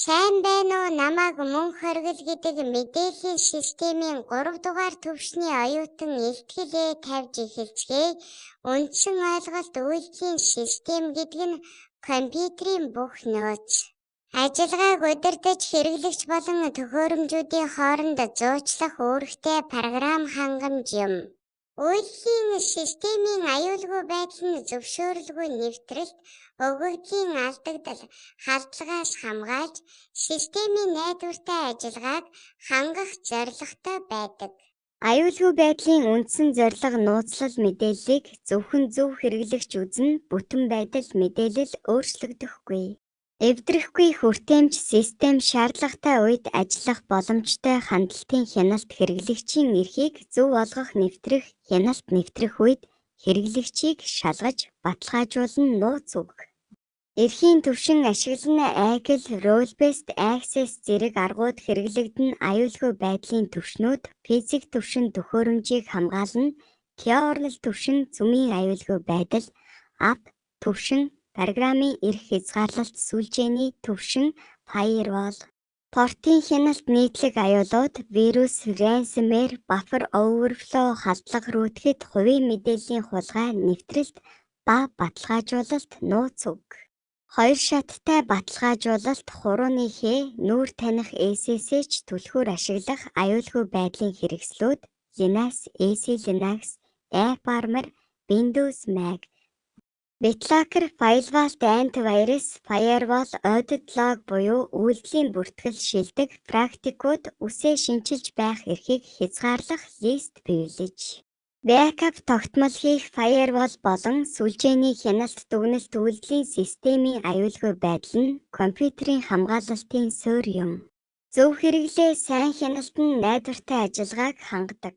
Сайн байна уу, намайг Мөнхоргил гэдэг мэдээллийн системийн 3 дугаар түвшний оюутан Илтгэл Э тавьж эхэлцгээе. Үндсэн ойлголт. Үйлдэлийн систем гэдэг нь компьютерийн бүх нөөц ажиллагааг удирдаж, хэрэглэгч болон төхөөрөмжүүдийн хооронд зуучлах үүрэгтэй программ хангамж юм. Үйлдэлийн системийн аюулгүй байдал нь зөвшөөрөлгүй нэвтрэлт, өгөгдлийн алдагдал, халдлагаас хамгаалж, системийн найдвартай ажиллагааг хангах зорилготой байдаг. Аюулгүй байдлын үндсэн зорилго нууцлал мэдээллийг зөвхөн зөв хэрэглэгч үзнэ, бүтэн байдал мэдээлэл өөрчлөгдөхгүй. Эвдрэхгүй хүртээмж систем шаардлагатай үед ажиллах боломжтой хандлтын хяналт хэрэглэгчийн эрхийг зөв олгох нэвтрэх хяналт нэвтрэх үед хэрэглэгчийг шалгаж баталгаажуулна нууц үг. Эрхийн түвшин ашиглана ACL, Role-Based Access зэрэг аргууд хэрэглэгдэнэ. Аюулгүй байдлын түвшнүүд: физик түвшин төхөөрөмжийг хамгаална, kernel түвшин цөмийн аюулгүй байдал, app түвшин программын эрх хязгаарлалт, сүлжээний түвшин firewall. Портын хяналт нийтлэг аюулууд: вирус, ransomware, buffer overflow халдлага rootkit, хувийн мэдээллийн хулгай, нэвтрэлт ба баталгаажуулалт нууц үг. Хоёр шаттай баталгаажуулалт, хурууны хээ, нүүр таних SSH түлхүүр ашиглах аюулгүй байдлын хэрэгслүүд: Linux, SELinux, AppArmor, Windows, Mac. BitLocker, FileVault Antivirus, Firewall, Audit Log буюу үйлдэлийн бүртгэл шилдэг практикууд үсээ шинчилж байх эрхийг хязгаарлах Least Privilege. Backup тогтмол хийх Firewall болон сүлжээний хяналт дүгнэлт. Үйлдэлийн системийн аюулгүй байдал нь компьютерийн хамгаалалтын суурь юм. Зөв хэрэглээ, сайн хяналт нь найдвартай ажиллагааг хангадаг.